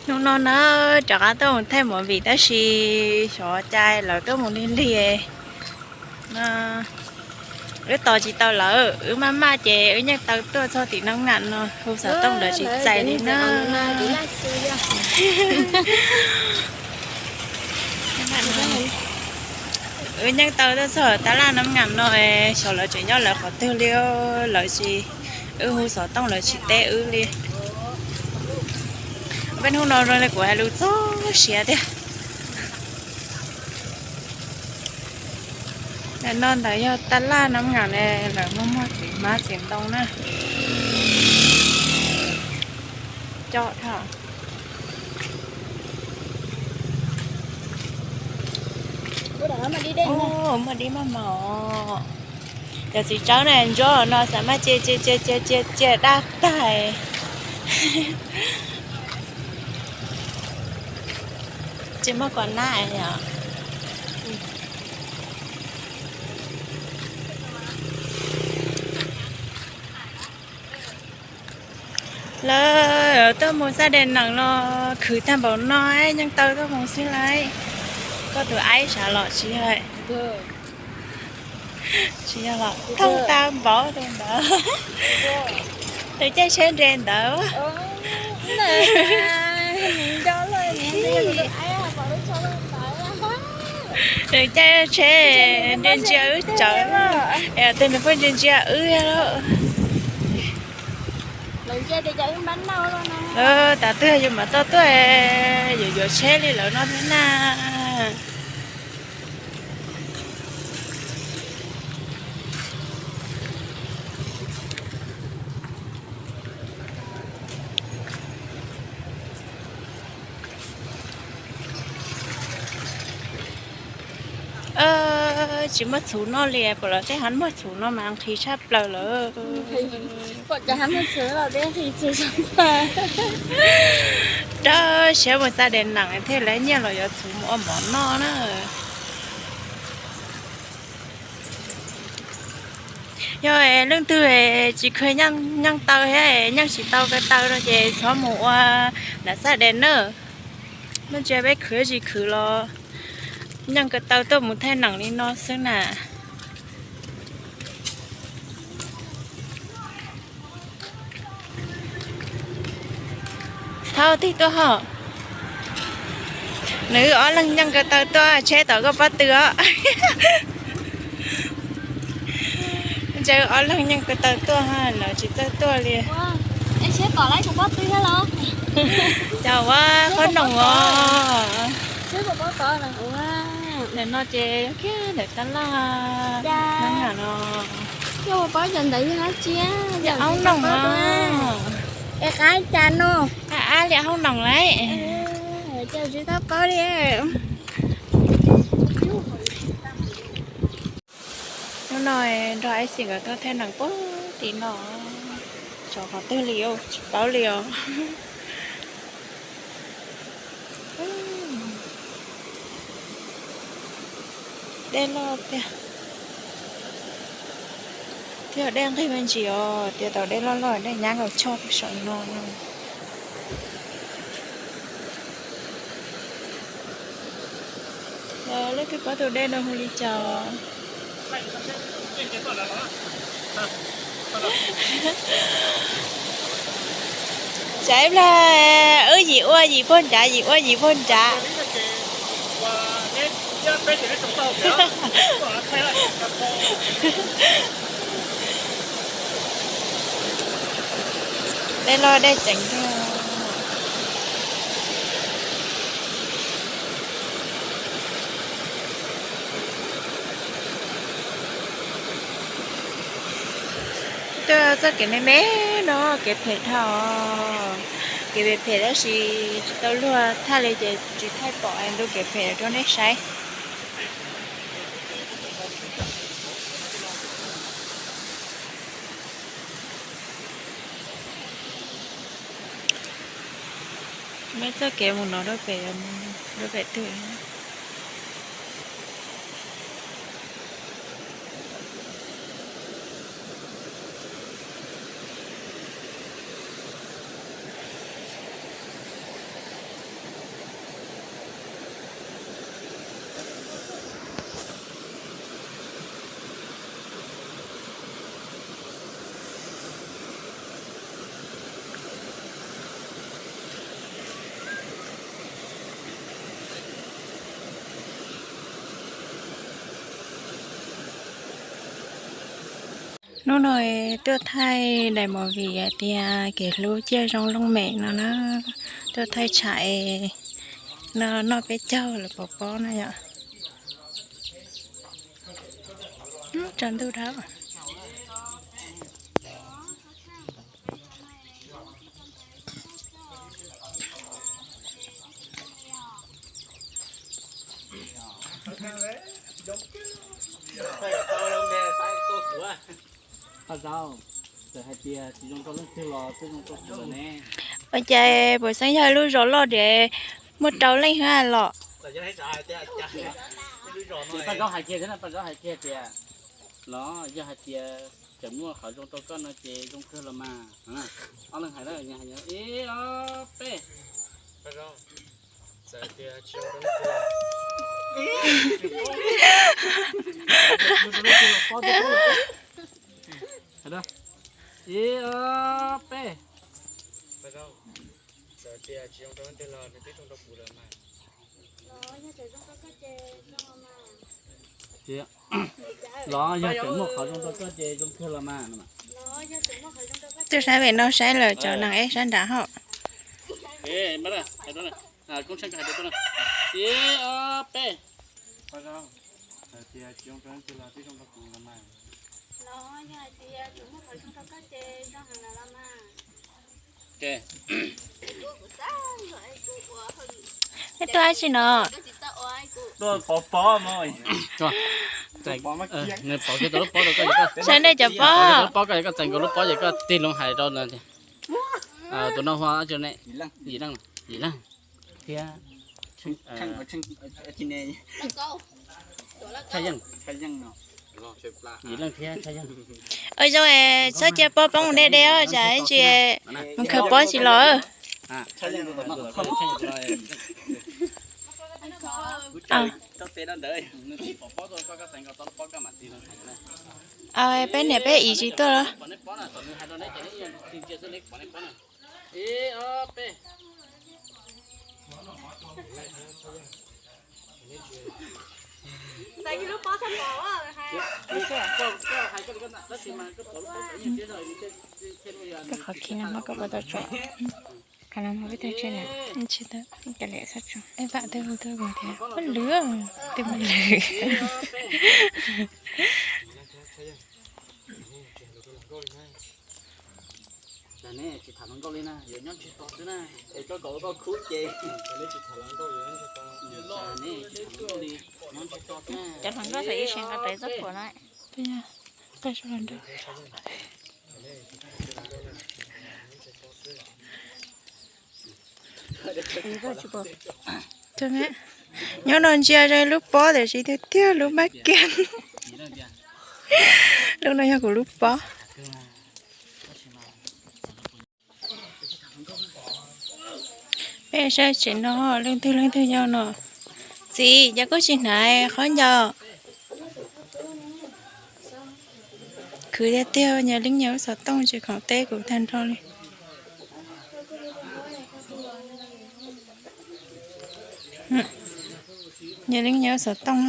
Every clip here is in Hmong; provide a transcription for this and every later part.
Hnub no na, rov qab tuaj mus thaij movie tab sis xyov cas lawv tuaj mus lig lig no. Wb tos tsis tau lawv, wb maj maj ces wb yeej taw tuaj txog tim Nab Ngam no, hu xov tooj lawv tsis txais li na. Wb yeej taw tuaj txog tab laj Nab Ngam no, xyov lawv tseem nyob lawv qhov twg li, lawv tsis, wb hu xov tooj lawv tsis teb wb li. Peb hnub no zoo li kuv hais lus txog siav tiag. Ntawm no ntawd yog tab laj Nab Ngam, lawv muaj muag txiv hmab txiv ntoo na. Coj dhau. Muaj dib maj mos. Cov txiv tsawb na ntsuab no xav mas cia cia cia cia cia daj tag. Tsis muaj cov nab yom. Lawv tuaj mus xab des nees los khwv tag npaum no, yeej taw tuaj mus xwb lauj. Koj tus aib sav los tsis yog, tsis yog los thoob tag npaum tus ntawd. Tus caij tsheb nres ntawd. Tus caij tsheb nres ntsia wb tsawv, es tus nws pheej ntsia ntsia wb lawm. Tav twg yus mam tau tuaj, yuav yuav tsheb li lawv no thiab na. Tsis muaj txhuv noj li, pom lawv tej hav muag txhuv no mas nqhis tshaj plaws lawm. Rau siab mus xab des nees thiaj lawv nyiaj los yuav txhuv mus ua mov noj na. Yog leej twg tsis kheev nyeej taw thiab nyeej tsis tau ko taw no ces txhob mus ua nram xab des na. Noj ntsia peb khwv tsis khwv los nyeej ko taw tuaj mus thaij nees li no xwb na. Thaub tig tuaj hos. Nws ob leeg nyeej ko taw tuaj tsheb tom koj pob tw os. Ntshe ob leeg nyeej ko taw tuaj lawv tsis txawj tuaj li. Cov ua qhob noom os. Ntawm no ces yog kiag ntawm tab laj no. Yog aub noom os. Qab cas no, qab ab li aub noom lauj. Hnub no nrog Ixi nkawd tuaj thaij nees puag tim no, tsov qhov twg li tsis paub li os. Dej loj tiag, thiab dej nqig me ntsis os, tias tau dej loj loj dej nyab nkaus choj saum no no. Leej twg paub tus dej no hu li cas? Tsam ib pliag wb yim ua yim puag nrad, yim ua yim puag nrad. Dej loj dej tseev tiag. Tuaj txoj kev me me no kev phem dhau, kev phem phem tab sis tsis tau luag thaij li ces tsis thaij pom ntu kev phem rau nej saib. Muaj txoj kev mus no rau pem, rau pem twg. Hnub no tuaj thaij daim movie hais tias kev hlub ciaj zoo looj mem no na, tuaj thaij tsham no noj peb caug lawm pov pob na yom. Tsaus ntuj dhau. Ua cas puas xeeb yog lub zos loj diam muaj rau leej hab los? Paj Zaub hais kiag thiab, Paj Zaub hais kiag tias, los yog hais tias tseem muaj qhov zoo rau koj no ces zoo kawg los mas. Ob leeg hais, ib ob peb. Ib ob peb. Los yog tseem muaj qhov zoo rau koj ces zoo kawg los mas. Tuaj saib pem no saib lawm cov neeg eb sab nrad hos. Ib ob peb. Tuaj dab tsi no? Tuaj pov pob. Saib nej cov pob. Lub pob koj, koj txais nkaus lub pob ces koj tig loo hais rau tus no hu yim leej, yim leej thiab Tshaj Yeej. Yim leej thiab Tshaj Yeej. Ua zoo es txhob cia pob poob mus deb deb os, tsam ib ntsis mus khaws pob tsis los. Peb niam peb txiv tsis tuaj los? Koj qhov khi no muab koj ua tau tso. Qhov no muab peb tag tse na. Tsis tau. Ib vam twb hu tuaj kuv tias pab lwm twb muaj lwm. Tsis tham hluas nkauj li na, yuav nyob ntseg to xwb na, es koj kom ua koj khub ces. Cov hluas nkauj txawm ib sij nqa rawv txoj phuam no. Nyob no ntsia zoo lub pob tiam sis tiag tiag lub mab kiag. Lub no yog kuv lub pob. Peb saib tsev no leej twg leej twg nyob no. Txiv, cas koj tsis hnav khaub ncaws? Khwv tiag tiag, nyias leej nyias lub xov tooj tsis khoom teb kuv tag nrho li. Nyias leej nyias lub xov tooj.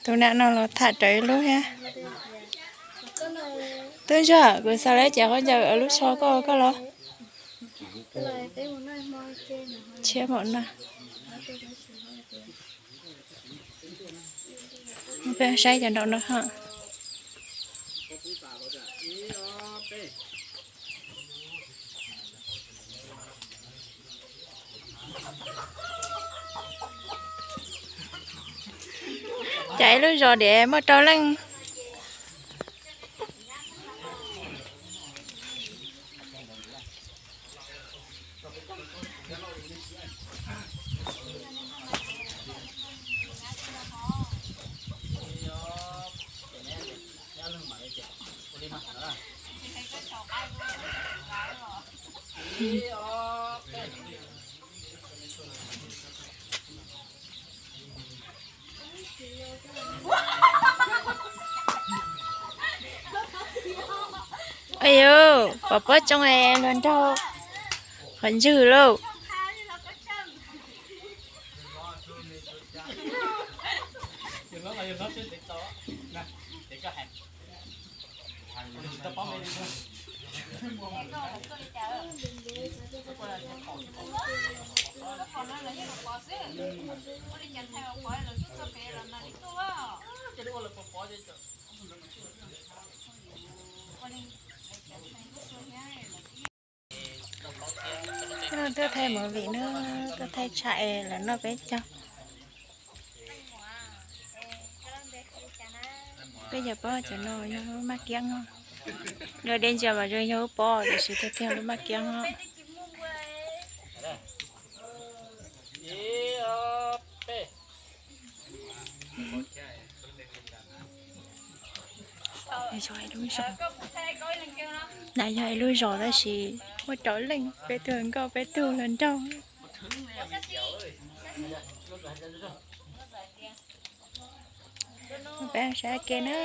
Tus nam no los tham rawv ib lub thiab. Tub Ntsuag, kuv xav lawv cov khaub ncaws lub tsho koj, koj los. Tshiab npaum no. Peb saib cov nraum no ho. Cas ib lub zos diam muaj rau leej. Ayu, pov pob tsoo es luag nraug qhov ntswg lauj. Tuaj thaij movie na, tuaj thaij tsam es lawv noj peb caug. Peb cov paub cov no yog lub maj kiab no. Yog deb ntsia mas zoo yog lub pob tiam sis tiag tiag lub maj kiab no. Yog ib lub zos, na yog ib lub zos tab sis muaj cov leej peb tug nkauj peb tug hluas nraug. Peb saib ke na.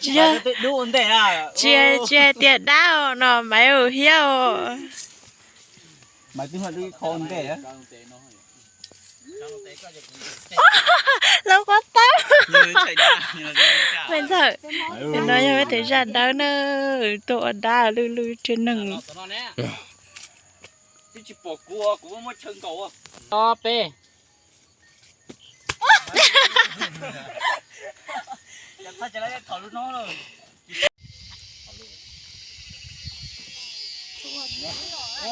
Tsis yog, tsis, tsis hais tias dab no, Maiv ua hiab os. Lawv quab tab. Me ntxawm, no yog peb tus zaj dawb na, tuaj ua dab lwj lwj rau neeg.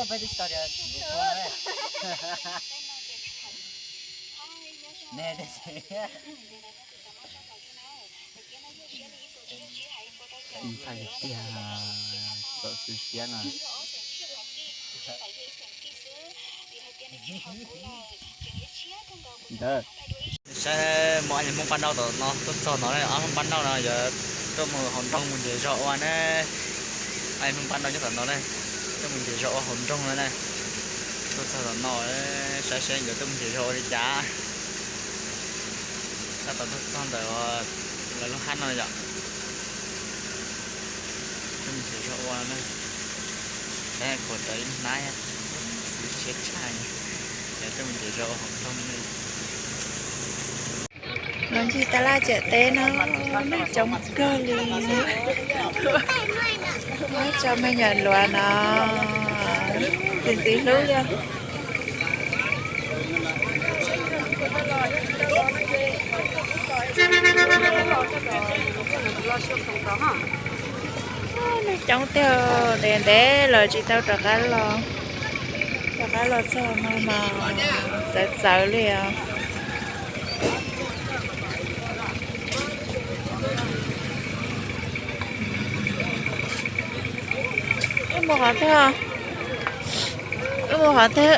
Peb Ntxhais tiag, txawm xwb siab no. Ntawd, saib muaj ob niag Hmoob Paj Nauj tom no tuaj txog no, ob Hmoob Paj Nauj no yuav tuaj mus hauv nroog mus nrhiav zog ua na. Ob niag Hmoob Paj Nauj nyob tom no na, tuaj mus nrhiav zog ua hauv nroog no na. Tuaj txog tom no, saib seb yuav tuaj mus nrhiav zog ua li cas. Tab tom tuaj txog ntawm lawv lub hab no yom. Tuaj mus nrhiav zog ua na. Saib puas tau ib hnab, xwb siab tshaj, yuav tuaj mus nrhiav zog ua hauv nroog na. Los ncig tab laj ciam teb no, neeg coob kawg li. Muab tso me nyuam luav no, txiv ntxim hlub li. Neeg coob tiag, ntev ntev los tsis tau rov qab los, rov qab los txog no mas txawv txawv li os. Wb mus qhov twg? Wb mus qhov twg?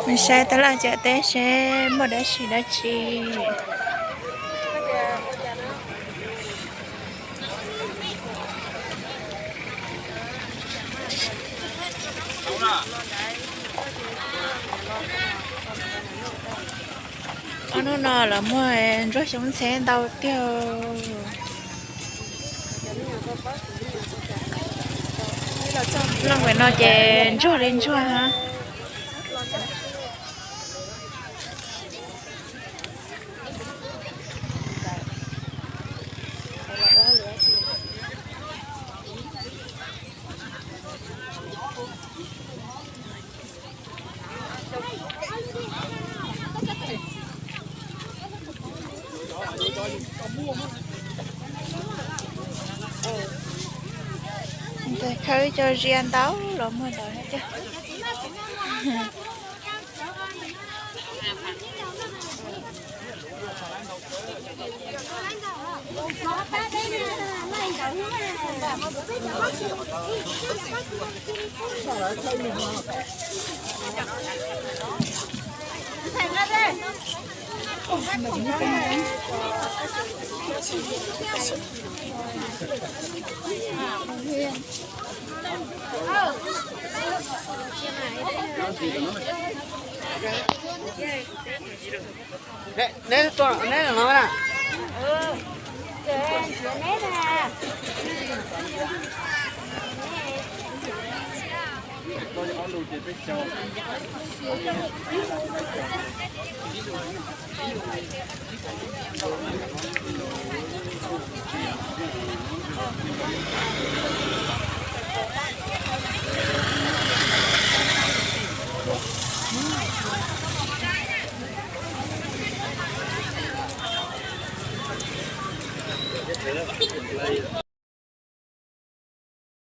Mus saib tab laj ciam teb seb muaj dab tsi dab tsi. Ob hnub no lawv muag ntsuag xyoob ntxheb ntau tiag. Los pem no ces ntsuag li ntsuag hab. Khawb cov ziab ntau los muag ntawd thiab. Neb tuaj neb no na.